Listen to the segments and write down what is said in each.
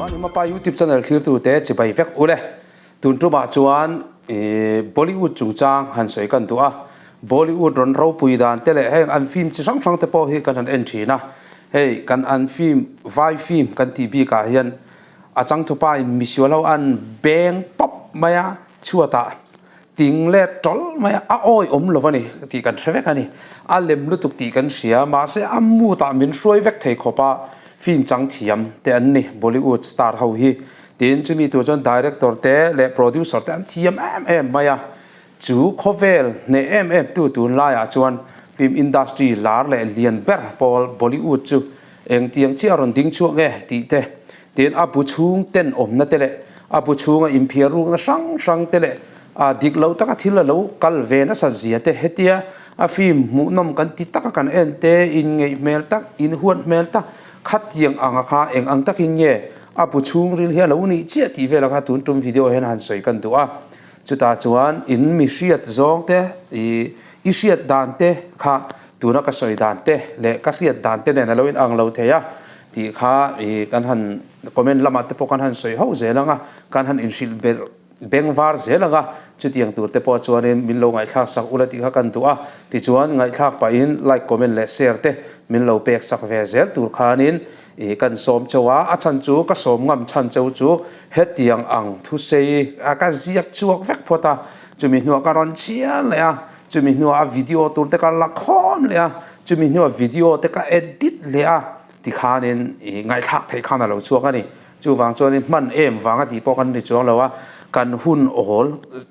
Mani Mapa YouTube channel thlirtute chibai vek ule. Tun tumah chuan Bollywood chungchang han sawi kan duh a. Bollywood rawn ropui dan te leh heng an film chi hrang hrang te pawh hi kan han en thin a. Hei kan an film vai film kan tih bikah hian a changthupa in misual ho an beng pawp mai a chhuatah ting leh tawlh mai a, a awi awm lo a ni tih kan hre vek a ni. A lem lutuk tih kan hria mahse a mood ah min hruai vek thei khawp a film chang thiam te an ni Bollywood star ho hi. Tin chumi tur chuan director te leh producer te an thiam em em mai a, chu khawvel hneh em em tu tunlaiah chuan film industry lar leh lian ber pawl Bollywood chu engtiang chiah rawn ding chhuak nge tih te, tin a bu chhung ten awmna te leh a bu chhunga inphiar rukna hrang hrang te leh a dik lo taka thil a lo kal ve nasa zia te hetia a film hmuhnawm kan ti taka kan en te, inngeih hmel tak, inhuat hmel tak khatiang anga kha eng ang takin nge A bu chhungril hi a lo nih chiah tih velah kha tun tum video hian han sawi kan duh a. Chutah chuan in mi hriat zawng te, i i hriat dan te kha tuna ka sawi dan te leh ka hriat dan te nen a lo inang lo thei a tih kha i kan han comment lamah te pawh kan han sawi ho zel ang a, kan han inhrilh ber beng var zel ang a, chutiang tur te pawh chuanin min lo ngaihthlak sak ula tih kha kan duh a, tichuan ngaihthlak pahin like, comment leh share te min lo pek sak ve zel tur khanin i kan sawm cheu a, a chhan chu ka sawm ngam chhan cheu chu hetiang ang thusei a ka ziak chhuak vek phawt a, chumi hnuah ka rawn chhiar leh a, chumi hnuah a video tur te ka la khawm leh a, chumi hnuah video te ka edit leh a tikhanin i ngaihthlak theih khan a lo chhuak a ni. Chuvang chuanin hman em vanga tih pawh kan ni chuang lo a, kan hun awl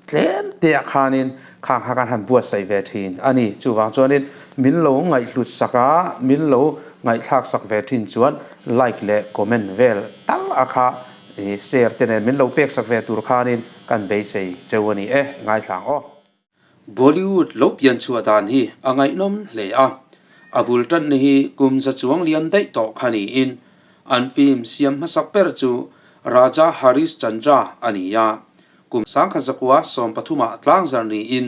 tlem te ah khanin khang kha kan han buatsaih ve thin a ni. Chuvang chuanin min lo ngaihhlut sak a, min lo ngaihthlak sak ve thin chuan like leh comment vel tal a kha share te nen min lo pek sak ve tur khanin kan beisei cheu a ni e, ngaithlang aw. Bollywood lo pian chhuah dan hi a ngaihnawm hle a, a bul tanna hi kum za chuang liam daih tawh kha niin an film siam hmasak ber chu Raja Harish Chandra a ni a, kum sangkhat zakua sawmpathumah tlangzar niin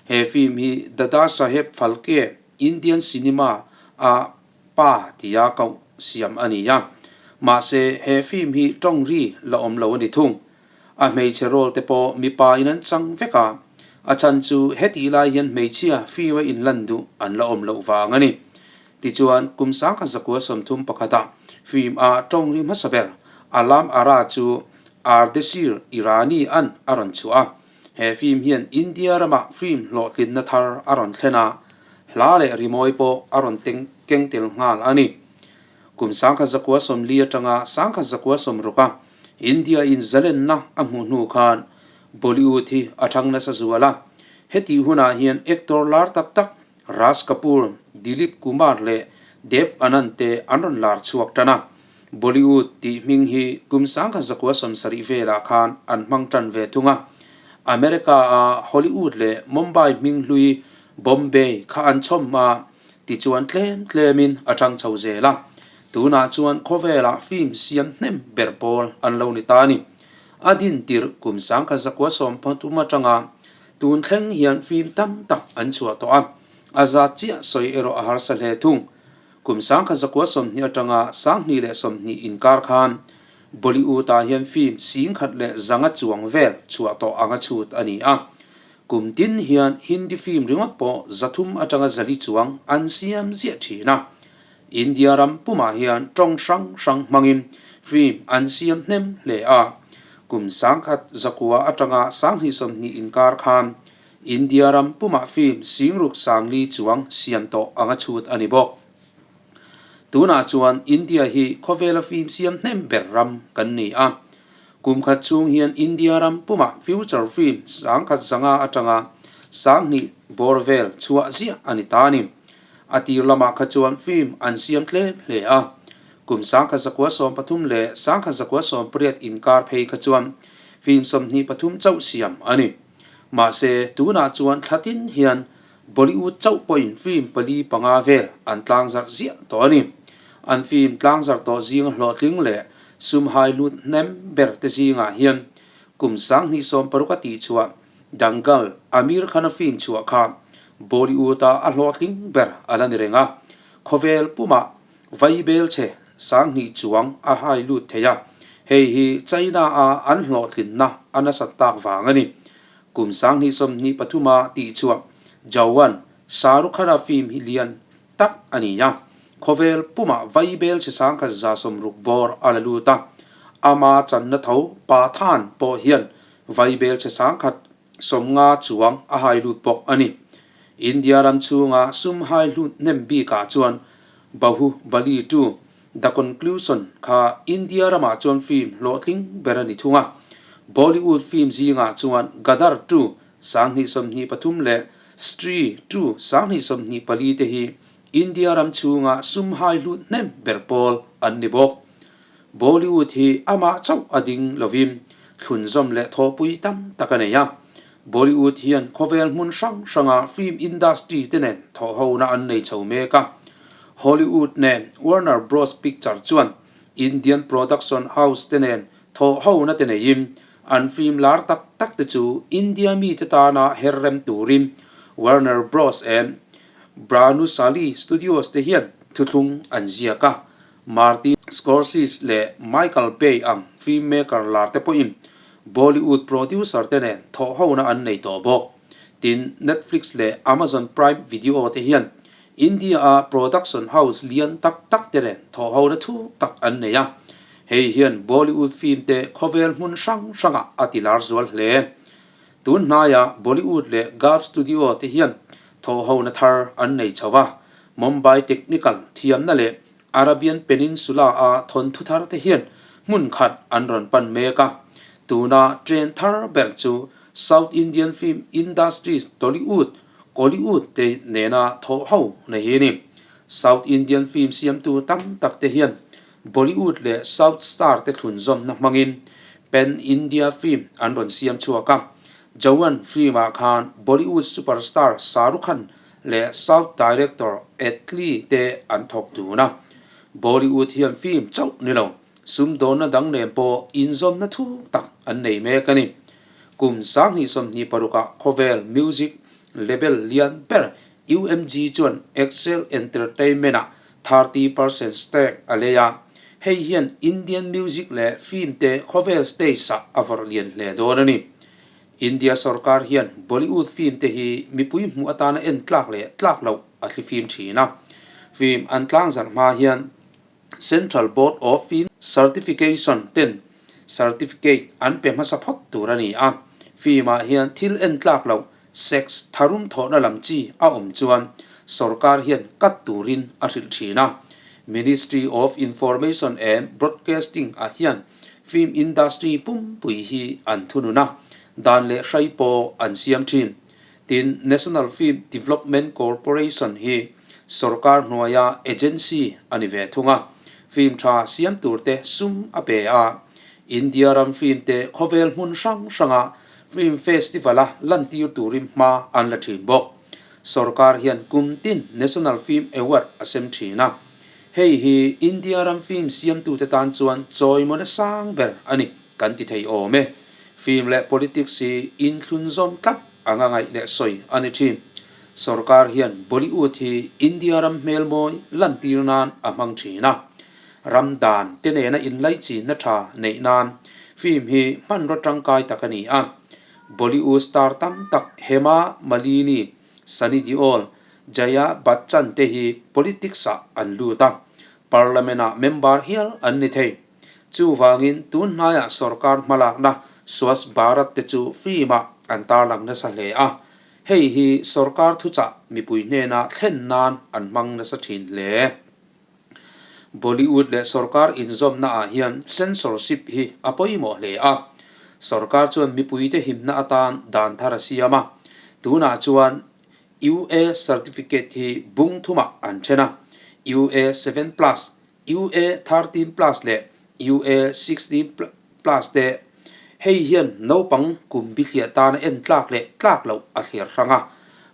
he film hi Dada Saheb Phalke Indian cinema a pa tia koh siam a ni a, mahse he film hi tawng ri la awm lo a ni thung. A hmeichhe role te pawh mipa in an chang vek a, a chhan chu hetih lai hian hmeichhia fiu a inlan duh an la awm loh vang a ni. Tichuan, kum 1931 ah film a tawng ri hmasa ber Alam Ara chu Ardeshir Irani an a rawn chhuah a, he film hian India ramah film hlawhtlinna thar a rawn thlen a, hla leh rimawi pawh a rawn keng tel nghal a ni. Kum 1940 atanga 1960 a India in zalenna a hmuh hnu khan Bollywood hi a thang nasa zual a, hetih hunah hian actor lar tak tak Raj Kapoor, Dilip Kumar leh Dev Anand te an rawn lar chhuak tan a. Bollywood tih hming hi kum 1970 velah khan an hmang tan ve thung a. America a Hollywood leh Mumbai hming hlui Bombay kha an chhawm hma tichuan tlem tlemin a thang chho zel a. Tunah chuan khawvelah film siam hnem ber pawl an lo ni ta a ni. A din tirh kum 1913 atanga tun thleng hian film tam tak an chhuah tawh a, a zat chiah sawi erawh a harsa hle thung. Kum 1920 atanga 2020 inkar khan Bollywood-ah hian film 1500 chuang vel chhuah tawh anga chhut a ni a. Kum tin hian Hindi film ringawt pawh 300 atanga 400 chuang an siam ziah thin a. India ram pumah hian tawng hrang hrang hmangin film an siam hnem hle a. Kum 1900 atanga 2020 inkar khan India ram pumah film 60,004 chuang siam tawh anga chhut a ni bawk. Tunah chuan India hi khawvela film siam hnem ber ram kan ni a. Kum khat chhung hian India ram pumah feature film 1,500 atanga 2,000 bawr vel chhuah ziah a ni ta a ni. A tir lamah kha chuan film an siam tlem hle a, kum 1913 leh 1918 inkar phei kha chuan film 23 chauh siam a ni. Mahse, tunah chuan thla tin hian Bollywood chauh pawhin film pali panga vel an tlangzarh ziah tawh a ni. An film tlangzarh tawh zinga hlawhtling leh sumhai lut hnem ber te zingah hian kum 2016 a tihchhuah Dangal, Aamir Khan-a film chhuah kha Bollywood-a a hlawhtling ber a la ni reng a, khawvel pumah vaibel chhe 2000 chuang a hai lut thei a. Hei hi China-a an hlawhtlinna a nasat tak vang a ni. Kum 2023-a tih chhuah Jawan, Shah Rukh Khan-a film hi lian tak a ni a, khawvel pumah vaibel chhe 1160 bawr a la lut a. Ama channa tho Pathaan pawh hian vaibel chhe 1050 chuang a hai lut bawk a ni. India ram chhunga sum hai hlut hnem bikah chuan Bahubali 2, The Conclusion kha India ramah chuan film hlawhtling ber a ni thung a. Bollywood film zingah chuan Gadar 2, 2023 leh Stree 2, 2024 te hi India ram chhunga sum hai hlut hnem ber pawl an ni bawk. Bollywood hi amah chauh a ding lovin thlunzawm leh thawhpui tam tak a nei a. Bollywood hian khawvel hmun hrang hranga film industry te nen thawhhona an nei chho mek a. Hollywood nen Warner Bros Picture chuan Indian production house te nen thawhhona te neiin an film lar tak tak te chu India mite tana her rem turin Warner Bros and Bhanusali Studios te hian thuthlung an ziak a. Martin Scorsese leh Michael Bay ang filmmaker lar te pawhin Bollywood producer te nen thawhhona an nei tawh bawk. Tin, Netflix leh Amazon Prime Video te hian India-a production house lian tak tak te nen thawhhona thuk tak an nei a. Hei hian Bollywood film te khawvel hmun hrang hrangah a ti lar zual hle. Tun hnaiah Bollywood leh Gulf Studio te hian thawhhona thar an nei chho a, Mumbai Technical thiamna leh Arabian Peninsula-a thawnthu thar te hian hmun khat an rawn pan mek a. Tuna trend thar ber chu South Indian film industries Tollywood, Kollywood te nena thawhho na hi a ni. South Indian film siamtu tam tak te hian Bollywood leh South star te thlunzawmna hmangin Pan India film an rawn siam chhuak a. Jawan film-ah khan Bollywood superstar Shah Rukh Khan leh South director Atlee te an thawk dun a. Bollywood hian film chauh ni lo, sumdawnna dang nen pawh inzawmna thuk tak an nei mek a ni. Kum 2026-ah khawvel music label lian ber UMG chuan Excel Entertainment-ah 30% stake a lei a, hei hian Indian music leh film te khawvel stage-ah a vawrh lian hle dawn a ni. India sorkar hian Bollywood film te hi mipui hmuh atana en tlak leh tlak loh a thli fim thin a. Film an tlangzarh hma hian Central Board of Film Certification ten certificate an pe hmasa phawt tur a ni a. Film ah hian thil en tlak loh sex tharum thawhna lam chi a awm chuan sorkar hian cut turin a hrilh thin a. Ministry of Information and Broadcasting ah hian film industry pumpui hi an thunun a, dan leh hrai pawh an siam thin. Tin, National Film Development Corporation hi sorkar hnuaia agency a ni ve thung a, film tha siam turte sum a pe a. India ram film te khawvel hmun hrang hranga Film Festival-a lantir turin hma an la thin bawk. Sorkar hian kum tin National Film Award a sem thin a. Hei hi India ram film siamtute tan chuan chawimawna sang ber a ni kan ti thei awm e. Film leh politics hi inthlunzawm tlat anga ngaih leh sawi a ni thin. Sorkar hian Bollywood hi India ram hmelmawi lantir nan a hmang thin a. Ram dan te nena inlaichinna tha neih nan film hi hmanraw tangkai tak a ni a. Bollywood star tam tak Hema Malini, Sunny Deol, Jaya Bachchan te hi politics-ah an lut a, Parliament-ah member hial an ni thei. Chuvangin tun hnaiah sorkar hmalakna Swachh Bharat te chu film-ah an tarlang nasa hle a. Hei hi sorkar thuchah mipui hnena thlen nan an hmang nasa thin hle. Bollywood leh sorkar inzawmna ah hian censorship hi a pawimawh hle a. Sorkar chuan mipuite himna atan dan thar a siam a. Tunah chuan UA certificate hi bung thumah an then a, UA 7 plus, UA 13 plus leh UA 16 plus te. Hei hian naupang kum bithliah tana en tlak leh tlak loh a thliar hrang a.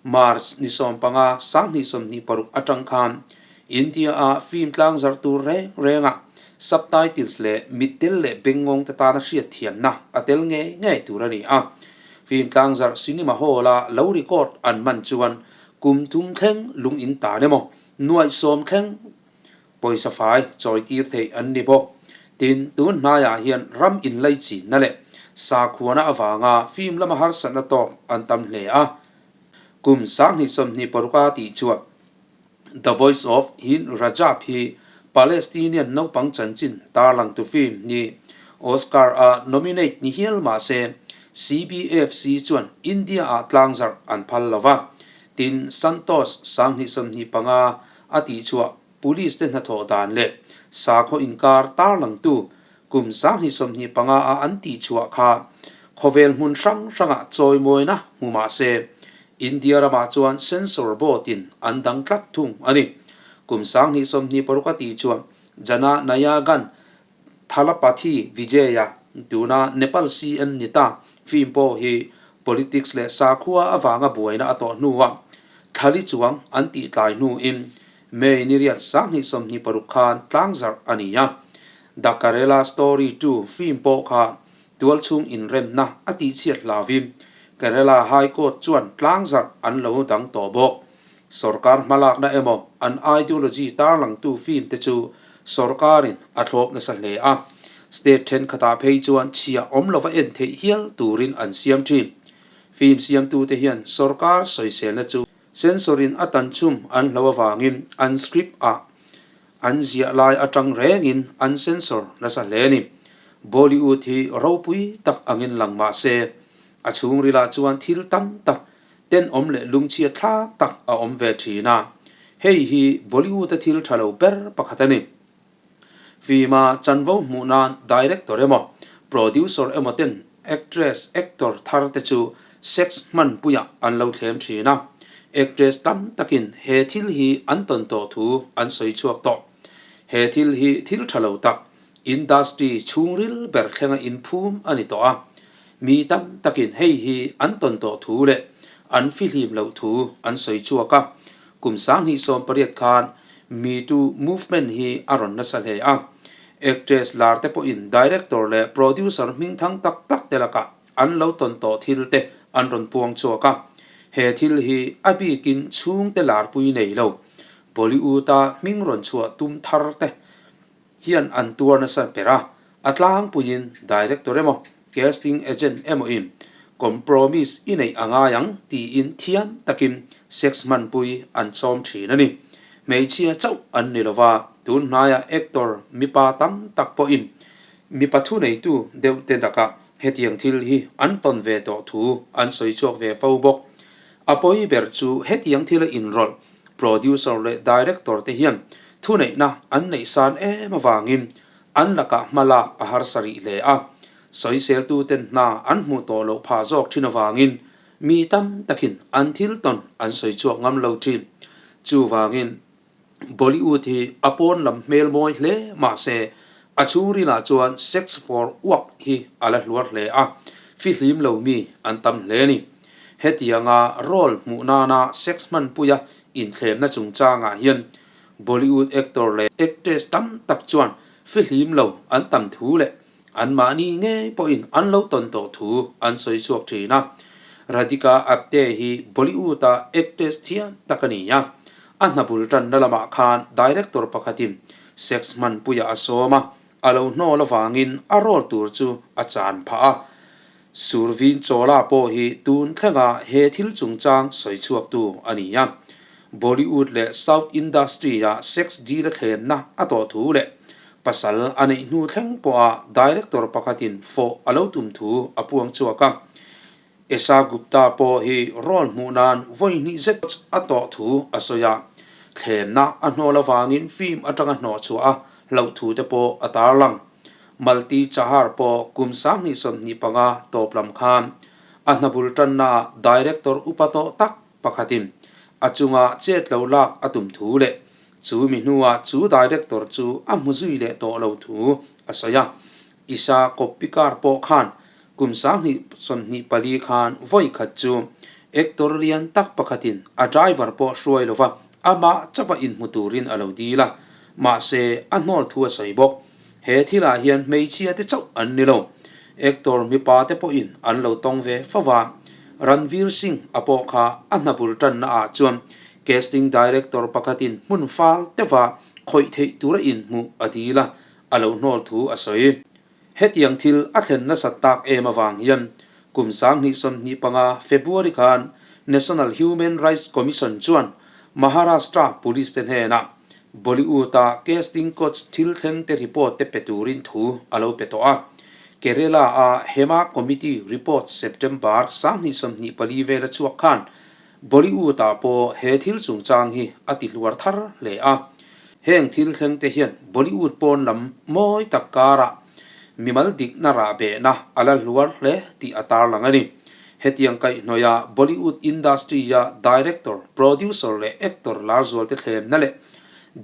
March ni 15, 2026 atang khan India-a film tlangzarh tur reng rengah subtitles leh mittel leh bengngawng te tana hriatthiamna a tel ngei ngei tur a ni a. Film tlangzarh cinema hall-a lo record an man chuan kum thum thleng lung in tan emaw, nuaih sawm thleng pawisa fai chawi tir theih an ni bawk. Tin, tun hnaiah hian ram inlaichinna leh sakhuana avanga film lama harsatna tawk an tam hle a. Kum 2026 a tih chuan The Voice of Hind Rajab hi Palestinian naupang chanchin tarlangtu film ni Oscar a nominate ni hial mah se CBFC chuan India-ah tlangzarh an phal lo va. Tin, Santosh 2025 a tihchhuah Police te hnathawh dan leh sakhaw inkar tarlangtu kum 2025 a an tihchhuah kha khawvel hmun hrang hrangah chawimawina hmu mah se India ramah chuan censor board in an dang tlat thung a ni. Kum 2026 a tih chuan Jana Nayagan Thalapathy Vijaya tuna Nepal CM ni ta film pawh hi politics leh sakhua avanga buaina a tawh hnuah thlali chuang an tih tlai hnuin May ni riat 2026 khan tlangzarh a ni a. The Kerala Story 2 film pawh kha tualchhung inremna a tihchhiat hlauvin Kerala High Court chuan tlangzarh an lo dang tawh bawk. Sorkar hmalakna emaw an ideology tarlangtu film te chu sorkarin a thlawp nasa hle a, state thenkhatah phei chuan chhia awm lova en theih hial turin an siam thin. Film siamtute hian sorkar sawiselna chu censor-in a tanchhum an hlo avangin an script ah an ziah lai atang rengin an censor nasa hle a ni. Bollywood hi ropui tak angin lang mah se, a chhungrilah chuan thil tam tak Tenawm leh lungchhia thlak tak a awm ve thin a, hei hi Bollywood-a thil tha lo ber pakhat a ni. Film-a chanvo hmuh nan director emaw, producer emaw ten actress, actor thar te chu sex hmanpuiah an lo thlem thin a, actress tam takin he thil hi an tawn tawh thu an sawi chhuak tawh. He thil hi thil tha lo tak, industry chhungril ber thlenga inphum a ni tawh a, Mi tam takin hei hi an tawn tawh thu leh an fihlim loh thu an sawi chhuak a, kum 2018 khan Me Too movement hi a rawn nasa hle a. Actress lar te pawhin director leh producer hmingthang tak tak te lakah an lo tawn tawh thil te an rawn puang chhuak a. He thil hi a bikin chhungte larpui nei lo, Bollywood-a hming rawn chhuah tum thar te hian an tuar nasa ber a, a tlangpuiin director emaw casting agent emaw in compromise i neih a ngai ang tiin thiam takin sex hmanpui an chawm thin a ni. Hmeichhia chauh an ni lova, tun hnaiah actor mipa tam tak pawhin mipa thuneitu deuh te lakah hetiang thil hi an tawn ve tawh thu an sawi chhuak ve fo bawk. A pawi ber chu hetiang thila inrawlh Producer leh Director te hian thuneihna an neih san em avangin an lakah hma lak a harsa rih hle a, sawiseltuten hna an hmuh tawh loh phah zawk thin avangin mi tam takin an thil tawn an sawi chhuak ngam lo thin. Chuvangin Bollywood hi a pawn lam hmel mawi hle mahse a chhungrilah chuan sex for work hi a la hluar hle a, fihlim lo mi an tam hle a ni. Hetianga role hmuh nana sex hmanpuia inthlemna chungchangah hian Bollywood actor leh actress tam tak chuan fihlim lo an tam thu leh anmahni ngei pawhin an lo tawn tawh thu an sawi chhuak thin a. Radhika Apte hi Bollywood-a actress thiam tak a ni a, a hna bul tanna lamah khan director pakhatin sex hmanpuia a sawm a, a lo hnawl avangin a role tur chu a chan phah a. Surveen Chawla pawh hi tun thlenga he thil chungchang sawi chhuaktu a ni a. Bollywood leh South industry-ah sex deal a thlemna a tawh thu leh pasal a neih hnu thleng pawha director pakhatin fawh a lo tum thu a puang chhuak a. Esha Gupta pawh hi role hmuh nan vawi hnih zet a tawh thu a sawi a. Thlemna a hnawl avangin film atanga hnawh chhuah a hlauh thu te pawh a tarlang. Malti Chahar pawh kum 2025 tawp lam khan a hna bul tannaah director upa tawh tak pakhatin a chunga chet lo lak a tum thu leh chu mi hnuah chu director chu a hmu zui leh tawh lo thu a sawi a. Isha Koppikar pawh khan kum 2024 khan vawi khat chu actor lian tak pakhatin a driver pawh hruai lova amah chauha inhmu turin a lo dil a, mahse a hnawl thu a sawi bawk. He thilah hian hmeichhia te chauh an ni lo. Actor mipa te pawhin an lo tawng ve fo va. Ranveer Singh a pawh kha a hna bul tanna ah chuan casting director pakhatin hmun fal teuha khawih theih tura inhmuh a dil a. a lo hnawl thu a sawi. Hetiang thil a thlen nasat tak em avang hian kum 2025 February khan National Human Rights Commission chuan Maharashtra Police te hnenah Bollywood-a casting couch thil thleng te report te pe turin thu a lo pe tawh a. Kerala-a Hema Committee report September 2024 vela chhuak khan Bollywood-ah pawh he thil chungchang hi a ti hluar thar hle a. Heng thil thleng te hian Bollywood pawn lam mawi tak karah mimal dikna rah behna a la hluar hle tih a tarlang a ni. Hetiang kaihhnawih ah Bollywood industry-a director, producer leh actor lar zualte thlemna leh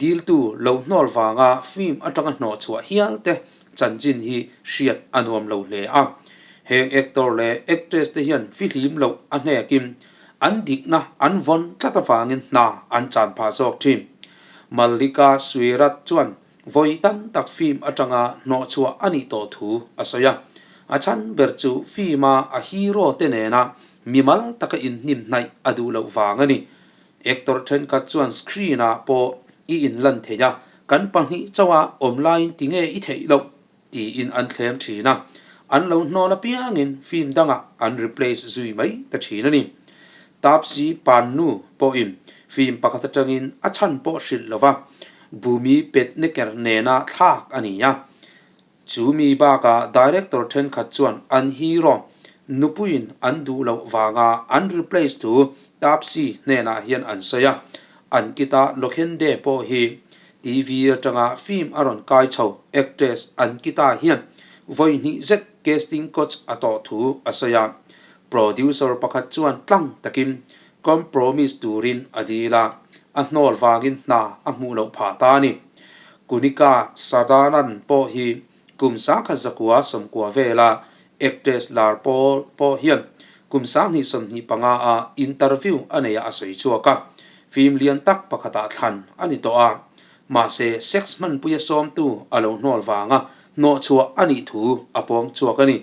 diltu lo hnawl vanga film atanga hnawh chhuah hial te chanchin hi hriat a nuam lo hle a. Heng actor leh actress te hian fihlim loh a hnekin an dikna an vawn tlat avangin hna an chan phah zawk thin. Mallika Swirat chuan vawi tam tak film atanga hnawh chhuah a nih tawh thu a sawi a. A chhan ber chu film a a hero te nena mimal taka inhnim hnaih a duh loh vang a ni. Actor thenkhat chuan screen ah pawh i inlan thei a, kan pahnih chauha awm laiin tinge i theih loh? tiin an thlem thin a, an lo hnawl apiangin film dangah an replace zui mai ta thin a ni. Taapsee Pannu pawhin film pakhat atangin a chhan pawh hrilh lova Bhumi Pednekar nena thlak a ni a. Chu mi bakah director thenkhat chuan an hero nupuiin an duh loh vanga an replace thu Taapsee hnenah hian an sawi a, Ankita Lokhende pawh hi TV atanga film a rawn kai chho actress Ankita hian vawi hnih zet casting couch a tawh thu a sawi a, producer pakhat chuan tlang takin compromise turin a dil a, a hnawl vangin hna a hmuh loh phah ta a ni. Kunika Sadanan pawh hi kum 1990 vela actress lar pawl pawh hian kum 2025 a interview a neih ah a sawi chhuak a, film lian tak pakhatah thlan a ni tawh a, mahse sex hmanpuia sawmtu a lo hnawl vanga hnawhchhuah a nih thu a pawng chhuak a ni.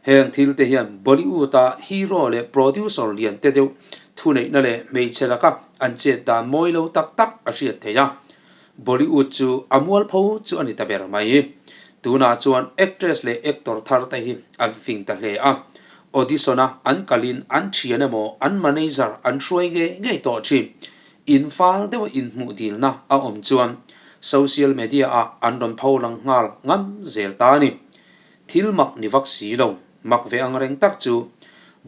Heng thil te hian Bollywood-a hero leh producer lian te deuh thuneihna leh hmeichhe laka an chet dan mawi lo tak tak a hriat theih a. Bollywood chu a mualpho chu a ni ta ber mai. Tunah chuan actress leh actor thar te hi an fing ta hle a. Audition-a an kalin an thian emaw an manager an hruai ngei ngei tawh thin. Infal deuha inhmuh dilna a awm chuan social media-ah an rawn pholang nghal ngam zel ta a ni. Thil mak ni vak si lo, mak ve ang reng tak chu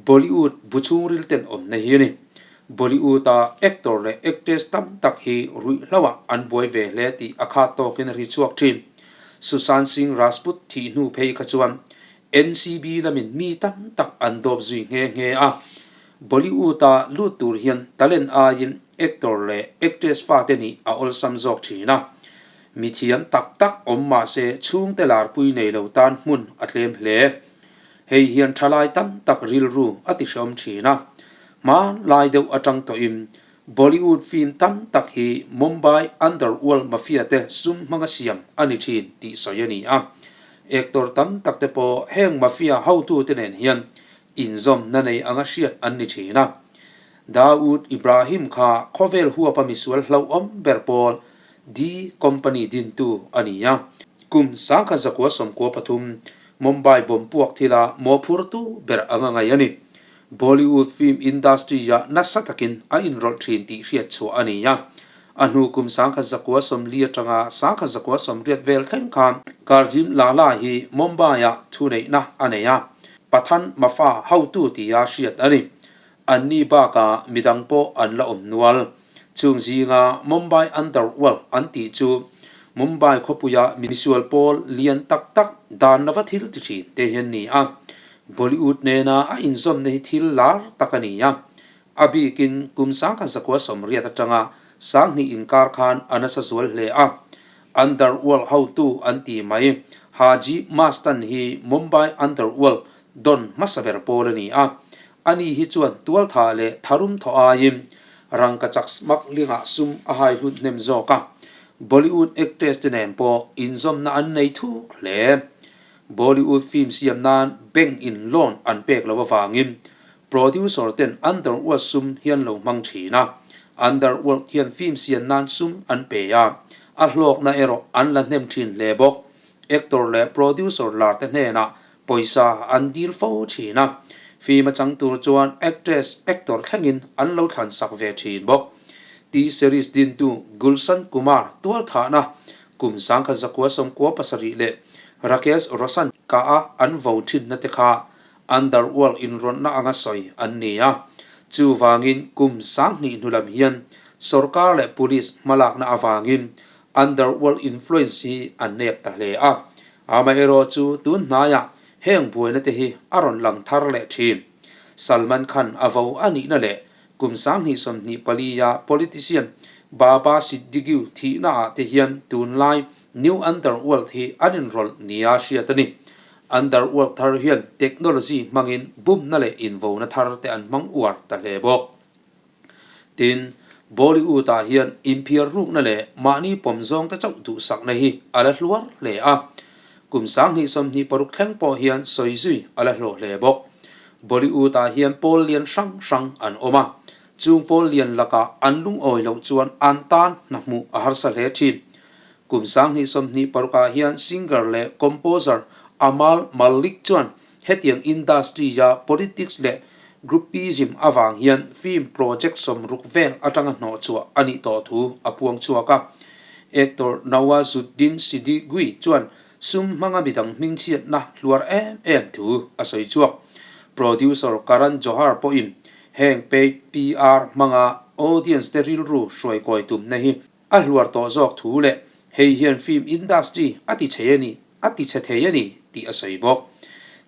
Bollywood bu chhungril ten awmna hi a ni. Bollywood-a actor leh actress tam tak hi ruihhloah an buai ve hle tih a khat tawkin a ri chhuak thin. Sushant Singh Rajput thih hnu phei kha chuan NCB lamin mi tam tak an dawp zui nghe nghe a. Bollywood-a lut tur hian talent aiin actor leh actress fate nih a awlsam zawk thin a. Mi thiam tak tak awm mah se chhungte larpui nei lo tan hmun a tlem hle. Hei hian thalai tam tak rilru a ti hreawm thin a. Hmanlai deuh atang tawhin Bollywood film tam tak hi Mumbai underworld mafia te sum hmanga siam a ni thin tih sawi a ni a. Actor tam tak te pawh heng mafia hotute nen hian inzawmna nei anga hriat an ni thin a. Dawood Ibrahim kha khawvel huapa misual hlauhawm ber pawl D Company dintu a ni a. Kum 1993 Mumbai bomb puak thila mawhphurtu ber anga ngaih a ni. Bollywood film industry-ah nasa takin a inrawlh thin tih hriat chhuah a ni a. A hnu kum 1940 atanga 1980 vel thleng khan Karjim Lala hi Mumbai-ah thuneihna a nei a, Pathan Mafa hotu tia hriat a ni. Anni bakah midang pawh an la awm nual. Chung zinga Mumbai Underworld an tih chu Mumbai khawpuia misual pawl lian tak tak dan lova thil ti thin te hi an ni a. Bollywood nena a inzawmna hi thil lar tak a ni a. A bikin kum 1980 atanga 2000 inkar khan a nasa zual hle a. Underworld hotu an ti mai. Haji Mastan hi Mumbai Underworld dawn hmasa ber pawl a ni a. Ani hi chuan tualtha leh tharum thaw aiin rangkachak smuggling-ah sum a hai hlut hnem zawk a, Bollywood actress te nen pawh inzawmna an nei thuk hle. Bollywood film siam nan bank in loan an pek loh avangin producer ten underworld sum hi an lo hmang thin a, underworld hian film siam nan sum an pe a, A hlawkna erawh an la hnem thin hle bawk. Actor leh producer lar te hnenah pawisa an dil fo thin a. Film a chang tur chuan actress, actor thlengin an lo thlan sak ve thin bawk. T-series dintu Gulshan Kumar tualthahna kum 1997 leh Rakesh Roshan kah-a an vo thinna te kha underworld inrawnna anga sawi an ni a. Chuvangin kum 2000 hnu lam hian sorkar leh police hmalakna avangin underworld influence hi a nep ta hle a. Amaherawhchu tun hnaiah heng buaina te hi a rawn lang thar leh thin. Salman Khan a vo a nihna leh kum 2024 a politician Baba Siddique thihna ah te hian tunlai new underworld hi an inrawlh nia hriat a ni. Underworld thar hian technology hmangin bumna leh invona thar te an hmang uar ta hle bawk. Tin, Bollywood ah hian inphiar rukna leh mahni pawm zawng te chauh duhsakna hi a la hluar hle a. Kum 2026 thleng pawh hian sawi zui a la hlawh hle bawk. Bollywood ah hian pawl lian hrang hrang an awm a, chung pawl lian lakah an lungawi loh chuan an tan hna hmuh a harsa hle thin. Kum 2026 ah hian singer leh composer Amal Malik chuan hetiang industry-a politics leh groupism avang hian film project 60 vel atanga hnawhchhuah a nih tawh thu a puang chhuak a. Actor Nawazuddin Siddiqui chuan sum hmanga midang hmingchhiatna hluar em em thu a sawi chhuak. Producer Karan Johar pawhin heng paid PR hmanga audience te rilru hruaikawi tumna hi A hluar tawh zawk thu leh hei hian film industry a ti chhe a ni, a ti chhe thei a ni tih a sawi bawk.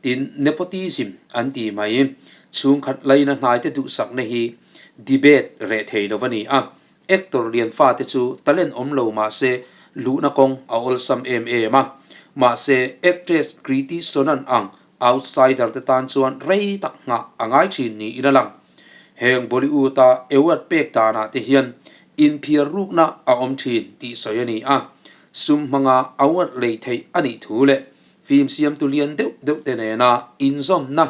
Tin, nepotism an ti mai. Chhungkhat laina hnaite duhsakna hi debate reh thei lo a ni a. Actor lian fate chu talent awm lo mah se luhna kawng a awlsam em em a. Mahse, actress Kriti Sonan ang outsider te tan chuan rei tak nghah a ngai thin niin a lang. Heng Bollywood-a award pek danah te hian inphiar rukna a awm thin tih sawi a ni a, sum hmanga award lei theih a nih thu leh film siamtu lian deuh deuh te nena inzawmna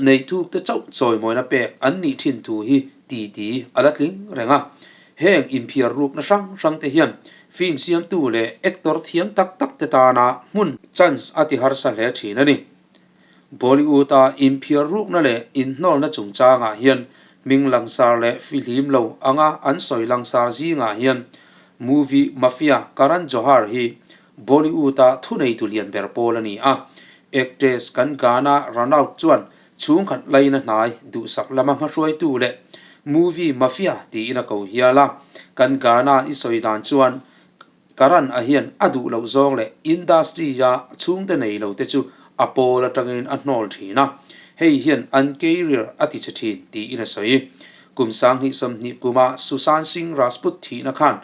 nei thuk te chauh chawimawina pek an nih thin thu hi titi a la tling reng a. Heng inphiar rukna hrang hrang te hian film siamtu leh actor thiam tak tak te tana hmun chance a ti harsa hle thin a ni. Bollywood-a inphiar rukna leh inhnawlna chungchangah hian hming langsar leh fihlim lo anga an sawi langsar zingah hian movie mafia Karan Johar hi Bollywood-a thuneitu lian ber pawl a ni a. Actress Kangana Ranaut chuan chhungkhat laina hnai duhsak lama hmahruaitu leh movie mafia tiin a ko hial a. Kangana i sawi dan chuan Karan a hian a duh loh zawng leh industry-a chhungte nei lo te chu a pawl atangin a hnawl thin a, hei hian an career a ti chhe thin tiin a sawi. Kum 2020 kuma Sushant Singh Rajput thihna khan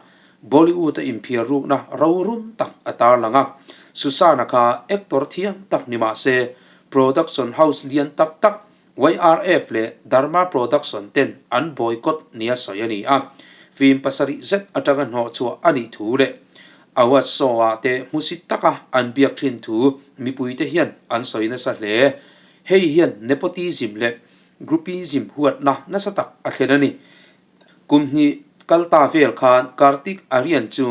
Bollywood-a inphiar rukna rorum tak a tarlang a, Sushant-a kha actor thiam tak ni mah se production house lian tak tak YRF leh Dharma Production ten an boycott nia sawi a ni a, film pasarih zet atanga hnawhchhuah a nih thu leh award show-ah te hmusit taka an biak thin thu mipuite hian an sawi nasa hle. Hei hian nepotism leh groupism huatna nasa tak a thlen a ni. Kum hnih kal ta vel khan Kartik Aaryan chu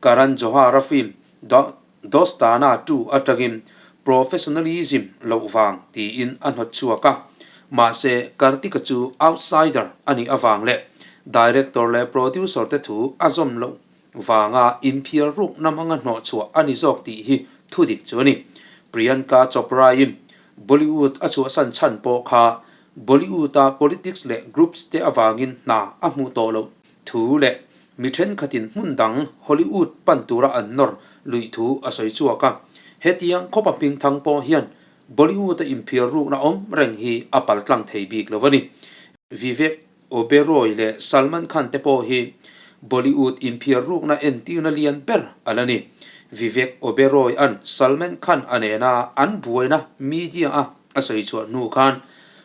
Karan Johar-a film Dostana 2 atangin professionalism loh vang tiin a hnawt chhuak a. Mahse, Kartik-a chu outsider a nih avang leh director leh producer te thu a zawm loh vanga inphiar rukna hmanga hnawh chhuah a ni zawk tih hi thudik chu a ni. Priyanka Chopra-in Bollywood a chhuahsan chhan pawh kha Bollywood-a politics leh groups te avangin hna a hmuh tawh loh thu leh mi thenkhatin hmun dang Hollywood pan tura an nawr luih thu a sawi chhuak a. Hetiang khawpa hmingthang pawh hian Bollywood-a inphiar rukna awm reng hi a paltlang thei bik lo a ni. Vivek Oberoi leh Salman Khan te pawh hi Bollywood inphiar rukna entirna lian ber a la ni. Vivek Oberoi-a'n Salman Khan a nena an buaina media-a a sawi chhuah hnu khan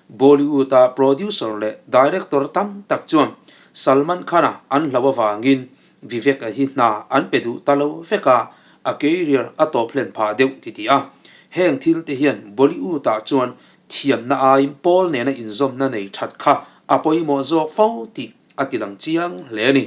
Bollywood-a producer leh director tam tak chuan Salman Khan-a an hlauh avangin Vivek-a hi hna an pe duh ta lo vek a, a career a tawp hlen phah deuh ti ti a. Heng thil te hian Bollywood-ah chuan thiamna aiin pawl nena inzawmna nei that kha a pawimawh zawk fo tih a ti lang chiang hle a ni.